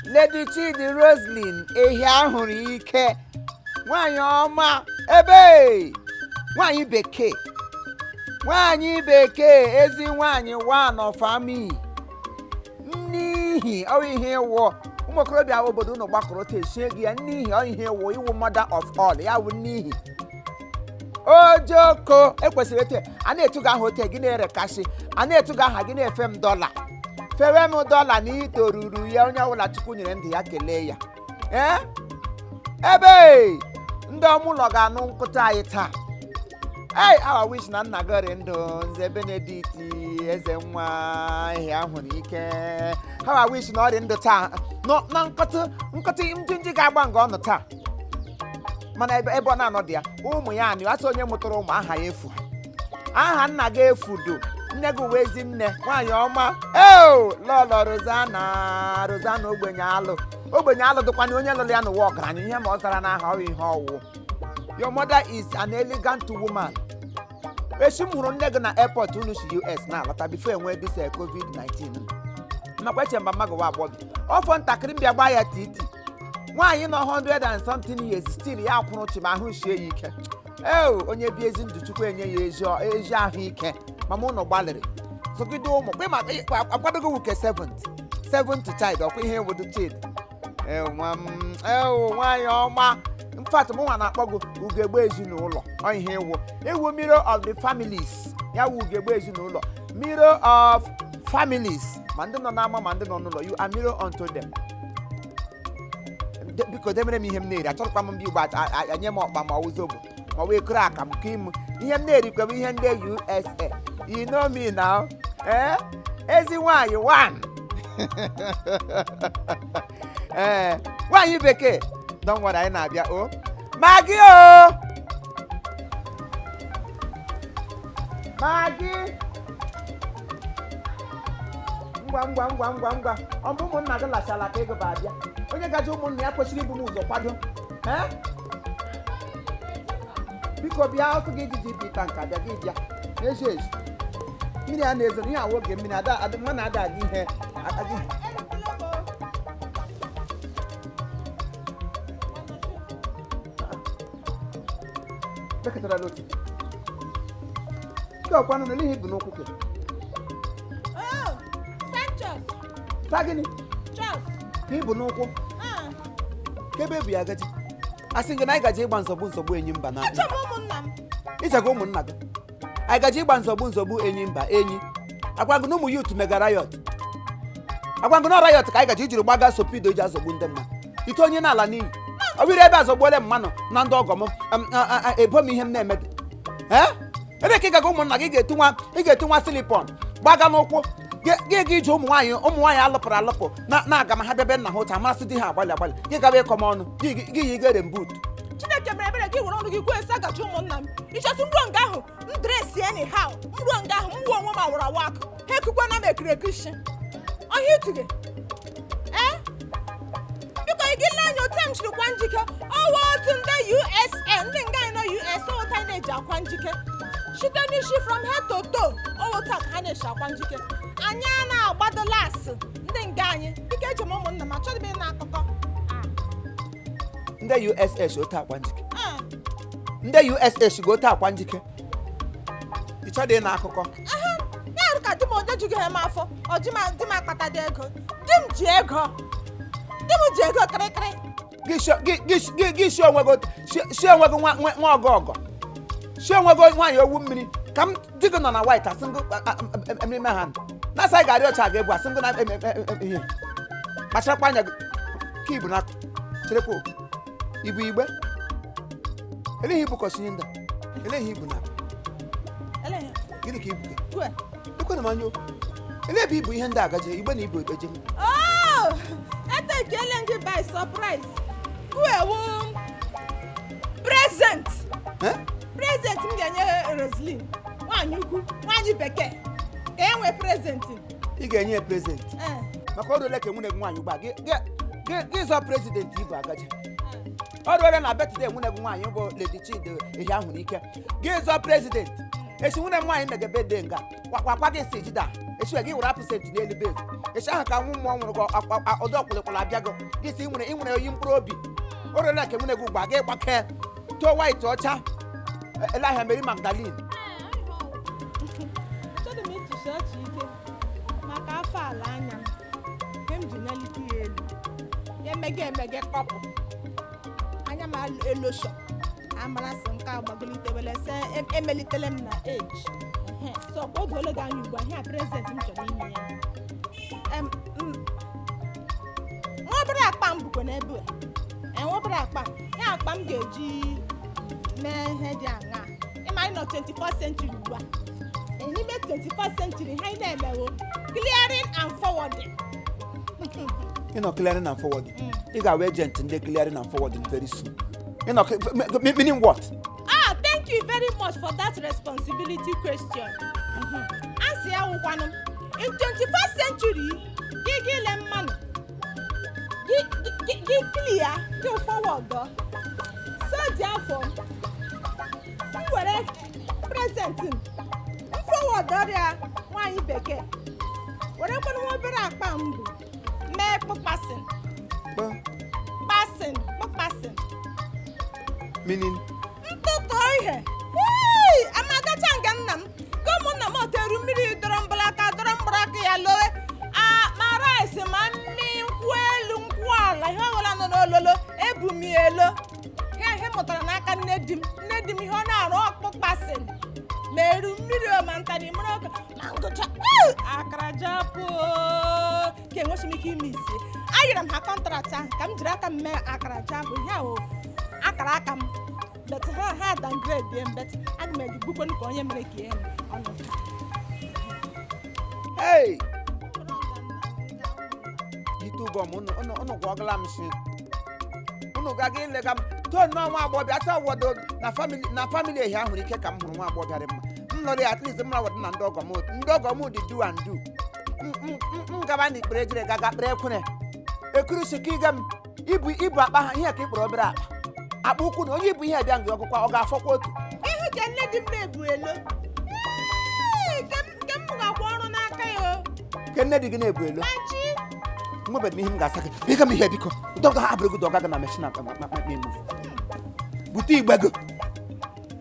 Lady Chidi Roslyn ehi ahụrụ ike, nwanyị ọma, ebe nwanyị bekee, nwanyị bekee, ezi nwanyị, one of army n'ihi ọ ihe ịwụ. Ụmụ okorobịa obodo unu gbakọrọ otu esie gị ya n'ihi ọ ihe ịwụ, ịwụ mother of all ya wụ n'ihi ojoko ekwesịrị etu a na-etu gị aha, ote gị na-erekasị, a na-etu gị aha gị na-efe m dọla, fewe m dọla na itoruru ya. Onye ọbụla Chukwu nyere ndụ ya kelee ya. Ee, ebe ndị ọmụlọ ga-anụ nkụta anyị taa. Ei, I wish na nna gị rị ndụ, Nze Benedict eze nwa ihe ahụrụ ike. How I wish na ọ dị ndụ taa na nkọtụ nkọtụ njinji ga-agba nga ọnụ taa. Mana ebe ebe ọ na-anọ dị ya, ụmụ ya anị asị onye mụtara ụmụ aha ya efu, aha nna gị efudo, nne gị wee ezi nne nwaanyị ọma. Eo, lọlọ Rosanna, Rosanna ogbenye alụ, ogbenye alụ dịkwana onye lụrụ ya n'ụwa ọgaranya. Ihe ma ọ zara n'aha ọ ihe ọwụ. Your mother is an elegant woman. Echi m hụrụ nne gị na airport unu si US na-alọta before enwee this COVID-19, makwa eche mba mmadụ wa agbọghọ ọfọ ntakịrị mbịa gbaa ya titi. Nwaanyị nọ 100 and something years, still ya kwụrụ chi ma ahụ sie ya ike. Eo, onye bi ezi ndụ, Chukwu enye ya ezi ezi ahụike. Mama, ụnụ gbalịrị zụgide ụmụ kpe ma akwadogo wuke seventh seventh child ọkwa ihe wodo chid. Eo nwa m, eo nwaanyị ọma. In fact, mụ nwa na-akpọ gị ugegbe ezinụlọ. Ọ ihe ịwụ, ịwụ mirror of the families. Ya wụ ugegbe ezinụlọ, mirror of families, ma ndị nọ n'ama ma ndị nọ n'ụlọ. You are mirror unto them. Biko demere m ihe m na-eri. Achọrọkwa m ndị Igbo anye m ọkpa ma ọ wụ zobo ma ọ wụ ekuru akamụ ka ịmụ ihe m na-erikwe bụ ihe ndị USA. You know me now. Ee, ezi nwanyị one, ee, nwaanyị bekee. Don't worry, anyị na-abịa. O Maggi, o Maggi, ngwa ngwa ngwa ngwa ngwa. Ọ bụ ụmụnna gị lachala ka ego bụ abịa. Onye gaji ụmụnna ya kwesịrị ibu m ụzọ kwado. Ee, biko bịa. Ọkụ gị ijiji bi ka nke abịa gị bịa n'ezi ezi. Mmiri a na-ezo ihe awa oge mmiri ada ada nwa na-ada aga ihe aga ihe. Bekọtara n'otu nke ọkwanụ na n'ihi ibu n'ụkwụ ke. Oh, Sanchez. Taa gịnị? Charles. Ka ibu n'ụkwụ. Ah, ka ebe ebu ya agaji asị gị na anyị gaji ịgba nzọgbu nzọgbu enyi mba na Achọ m ụmụnna m. Ịchaga ụmụnna gị, anyị gaji ịgba nzọgbu nzọgbu enyi mba enyi. Agwa gị na ụmụ youth mega riot. Agwa gị na riot ka anyị gaji ijiri gbaga sopido iji azọgbu ndị mmadụ ite onye na-ala n'iyi. Ọ bụrụ ebe azọgbuole mmanụ na ndị ọgọ m ebo m ihe m na-eme dị. Ee, ebe ka ị gaga ụmụnna gị ga-etu nwa, ị ga-etu nwa slip-on gbaga n'ụkwụ gị gị ga ije ụmụ nwaanyị, ụmụ nwaanyị alụpụrụ alụpụ na na-aga ma ha bịa be nna ha ụta amasị di ha agbalị agbalị gị gaba ịkọ m ọnụ gị gị yi gere mbut. Chineke mere ebere gị were ọnụ gị kwuo esi agachi ụmụnna m. Ichesi m ruo nga ahụ m dress anyhow, m ruo nga ahụ m wuo onwe m awụrụ awụ akụ ha ekukwa na m ekireki shi ọhịa itughe. Ee, biko ị gị lee anya otu m jiri kwa njike. Ọwa otu ndị USA, ndị nga anyị nọ US, otu anyị na-eji akwa njike site n'isi, from head to toe. Ọwa otu a ka ha na-esi akwa njike. Anyị a na-agbado lasị ndị nga anyị. Biko, eji m ụmụnna m, achọghị m ịna akụkọ. Ndị USA si otu akwa njike. Ndị USA si otu akwa njike. Ị chọdị ịna akụkọ? Ya ka di m onye jughị ha m afọ ọ ji ma di m akpata dị ego. Di m ji ego, di m ji ego kịrịkịrị. Gị si onwe gị si onwe gị nwa nwa ọgọ ọgọ si onwe gị nwaanyị owu mmiri ka m di gị nọ na white asị ngụ ememe ha na asa anyị ga-arị ọcha ga-ebu asị ngụ na ihe kpacharakwa anya gị ka ibu na cherekwa ibu igbe eleghị ibu kọsi ndị eleghị ibu na gịnị ka ibu gị ekwena m anya ele ebe ibu ihe ndị a gaje igbe na ibu eje. Oh, etekele gị by surprise. Kuewu present. Present m ga-enye Roslyn, nwaanyị ukwu, nwaanyị bekee, ka e nwee present. Ị ga-enye ya present maka ọrụ ole ka nwunye gị nwaanyị ugbu a gị zọọ president ibu agaje ọrụ ole na birthday nwunye gị nwaanyị bụ Lady Chidi ehi ahụ n'ike gị zọọ president. Esi nwunye m nwaanyị megebe de nga gwakwa gị si jida esi gị were absent n'elu bed. Esi ahụ ka nwa mmụọ nwụrụ gị ọdọ ọkwụlịkwụla abịago gị si ị nwere oyi mkpụrụ obi o rela nke nwunye gị ugbu a gị gbakee tụọ white ọcha ele ahịa Mary Magdalene. Achọghị m ịchịcha ọchị ike maka afọ ala anya m nke m ji nelite ya elu ya emege emege kọpụ anya m elosho amarasị nke a gbagolitewele se emelitele m na age. Ehe, so ọ oge gị anya ugbu a ihe a present m chọrọ inye ya. Nwa obere akpa m bụkwa n'ebe a. Nwa obere akpa m, ya akpa m ga-eji mee ihe dị aṅaa. Ịma anyị nọ 21st century ugbu a. N'ime 21st century ha anyị na-emewo clearing and forwarding. Ị nọ clearing and forwarding. Ị ga-awa agent ndị clearing and forwarding very soon. Ị nọ meaning what? Ah, thank you very much for that responsibility question. Answer ya wụkwanụ in 21st century gị gị le mmanụ gị gị gị clear gị forward ọ. So dị afọ m were present m forward ọrịa nwaanyị bekee were kwanụ nwa obere akpa m bụ mee kpụkpasịn kpasịn kpụkpasịn. Meaning? Ntụtụ ihe. Hei, amagacha nga nna m ka ụmụnna m oteru mmiri dọrọ mgbalaka dọrọ mgbaraka ya lowe a ma rice ma mmi nkwụ elu nkwụ ala ihe ọbụla nọ n'ololo ebu m ya elo ihe ihe mụtara n'aka nne di m. Nne di m ihe ọ na-arụ ọkpụkpasịn ma eru mmiri o ma ntani mara ọka ma ngụcha. Ee, akara japụ ka enweghị m ike ime isi ayọrọ m ha contract ahụ ka m jiri aka m mee akara japụ ihe ahụ akara aka m, but ha downgrade m, but aga m ejigbukwanụ ka onye mere ka ihe ọnụ. Hey, ite ụbọm unu unu unu gwọgala m shi unu gaga ilega m too nnọọ nwa agbọghọbịa ata wọdo na family na family ehi ahụrụ ike ka m hụrụ nwa agbọghọbịa dị mma m nọrọ ya. At least m wọdo na ndị ọgọ m, ndị ọgọ m dị do and do. M gaba na ikpere jere gaga kpere ekwere ekurusi ka ịga m ibu ibu akpa ha ihe ka ị kpọrọ obere akpa akpa ukwu na onye ibu ihe bịa nga ọgụkwa ọ ga-afọkwa otu. Ihu ka nne di m na-ebu elo. Ee, nke m ga-akwụ ọrụ n'aka ya o. Ke nne di gị na-ebu elo? Machi. Nwebeghị m ihe m ga-asa gị biko m ihe biko dọga ha abụrụ gị dọga gị na machine emu bute igbe gị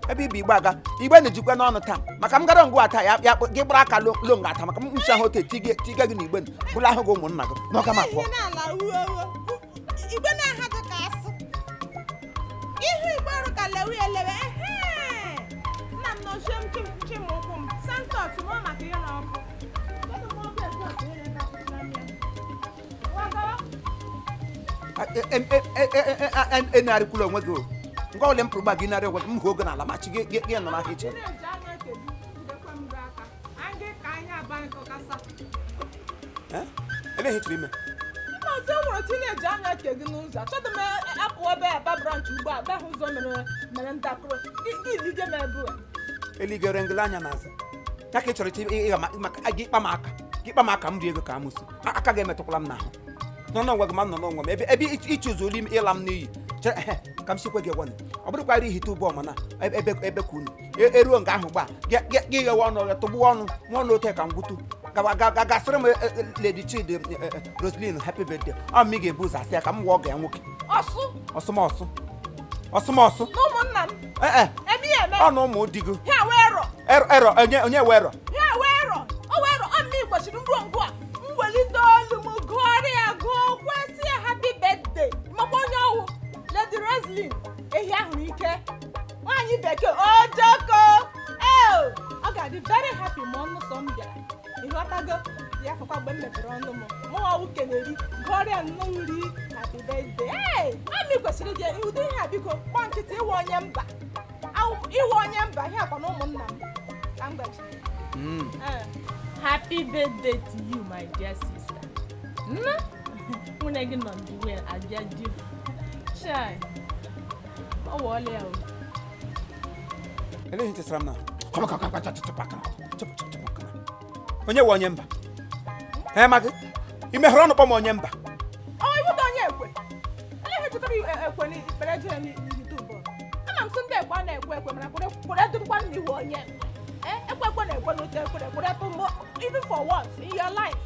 ebe ibe igbe aga igbe na-ejikwa n'ọnụ taa maka m gara ngwa taa ya ya gị gbara aka lo nga ata maka m nchi ahụ ote tige tige gị n'igbe bụrụ ahụ gị ụmụnna gị n'ọka m apụọ. Ihe na-ala ruo igbe na-aha gị ka asụ ihu igbe ọrụ ka lewe elewe. Ehe, nna m nọchie m chim chim ụkwụ m sensọt mụọ maka ihe na ọkụ. Kedu m ọkụ ezu ọkụ ihe na-akpụta m ya? Nwa gawa. Enarịkwula onwe gị o ngwa ole m pụrụ gba gị narị onwe gị m hụ oge n'ala machi gị gị gị nọ n'ahịa iche. Na-eji anya kedu jidekwa m gị aka anyị ka anyị aba nkọkasa. Ele ihe chọrọ ime? Mba ọzọ nwere otu ị na-eji anya ke gị n'ụzọ achọghị m apụ ebe aba branch ugbu a bịa hụ ụzọ mere mere ndakụrụ gị gị lige m ebe a. Eligere ngele anya n'azụ ya ka ị chọrọ ịga maka gị ịkpa m aka gị ịkpa m aka m rie ego ka amụsụ aka gị emetụkwala m n'ahụ nọ n'onwe gị ma m nọ n'onwe m ebe ebe ịchụzụ olu ịla m n'iyi chere ehe, ka m sikwe gị gwanụ ọ bụrụkwa ihite ụbọ ọma na ebe ebe ka unu eruo nga ahụ gbaa gị gị ghewe ọnụ ya tụgbuo ọnụ nwa ọnụ ote ka m gwutu gasịrị m Lady Chidi Roslyn happy birthday ọ m ị ga-ebu ụzọ asị ya ka m wụọ ọgọ ya nwoke. Ọsụ. Ọsụmọsụ ọsụmọsụ. Na ụmụnna m. Ee. Eme ya eme. Ọ na ụmụ di gị. Ha wee rọ. Ero ero onye onye wee rọ. Ha wee rọ o wee rọ ọ mma igbochiri ngwa ngwa m welite olu m gụọrọ ya gụọ kwesị ya happy birthday makwa onye ọwụ Lady Roslyn ehi ahụrụ ike nwaanyị bekee ojoko ee ọ ga-adị very happy ma ọnụ sọ m bịara ịghọtago ya fọkwa mgbe m mepere ọnụ m mụnwa nwoke na-eri gụọrọ ya nnọọ uri happy birthday ee mami kwesịrị ịdị ụdị ihe a biko kpọọ nkịtị ịwụ onye mba ịwụ onye mba ihe akwa na ụmụnna m ka m gaji. Eh. Happy birthday to you, my dear sister. Nna, nwunye gị nọ the way abịa di. Chai, ọ wụọla ya o. Ele ihe chesara m na onye wụ onye mba ee ma gị ị meghere ọnụ kpọ m onye mba. Ọ iwu dị onye ekwe ele ihe chọtara ekwe n'ikpere jere n'ihite ụbọ ama m sị ndị ekwe a na-ekwe ekwe mana kwere kwere dịrịkwa na iwu onye ekwe. Ekwekwe na ekwe n'otu ekwere ekwere ekwe even for once in your life.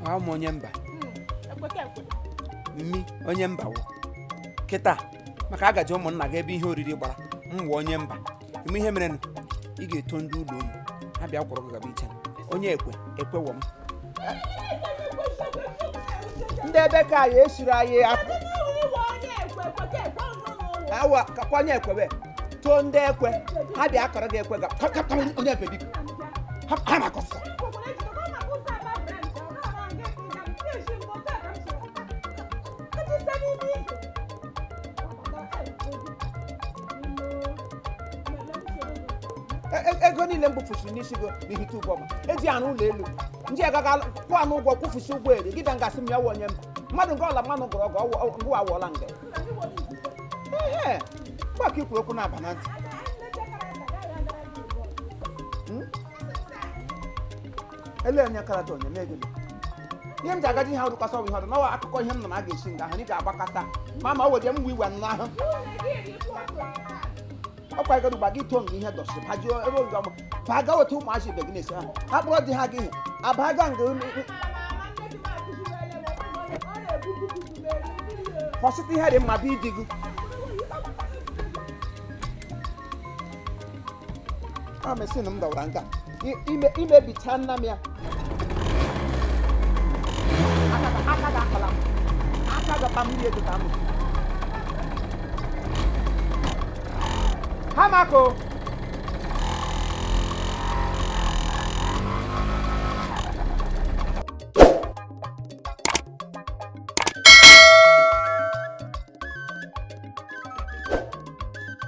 Ahụ m onye mba. Ekweke ekwe. Mmi onye mba wụ kịta maka agaji ụmụnna gị ebe ihe oriri gbara m wụ onye mba. Ime ihe merenụ, ị ga-eto ndị ụlọ unu ha bịa kwụrụ gị gaba iche. Onye ekwe ekwewo m ndị ebe ka anyị esiri anyị apụ awa kakwanye ekwebe too ndị ekwe ha bịa akọrọ gị ekwe ga ka onye ekwe biko ha maka ọsọ. Ego niile m bufusiri n'isi gị n'ihite ụgwọ ma eji arụ ụlọ elu ndị agaga kwụ anụ ụgwọ kwụfusi ụgwọ eri gị bịa ngasị m ya wụ onye mba mmadụ nke ọla mmanụ gụrụ ọgụ ngwa awụọla nga. Ehe, gwa ka ikwuru okwu na-aba na ntị. Ele onye karata onye mee gịnị? Ihe m ji agaji ihe arụkwasị ọbụ ihe ọdụ n'ọwa akụkọ ihe m nọ na a ga-esi nga ahụ ị ga-agbakọta ma ma o were m iwe nụ ahụ ọkwa ịgara ugba gị tụọ nga ihe dọsịrị ha ji ebe oge ọmụ ba ga weta ụmụazị ibe gị na-esi ha ha kpọrọ di ha gị ihe abaga nga kwụsịtụ ihe dị mma bụ idi gị a mesị na m dọwara nga imebicha nna m ya aka ga akpala m aka gakpa m rie ego ka m ha mako.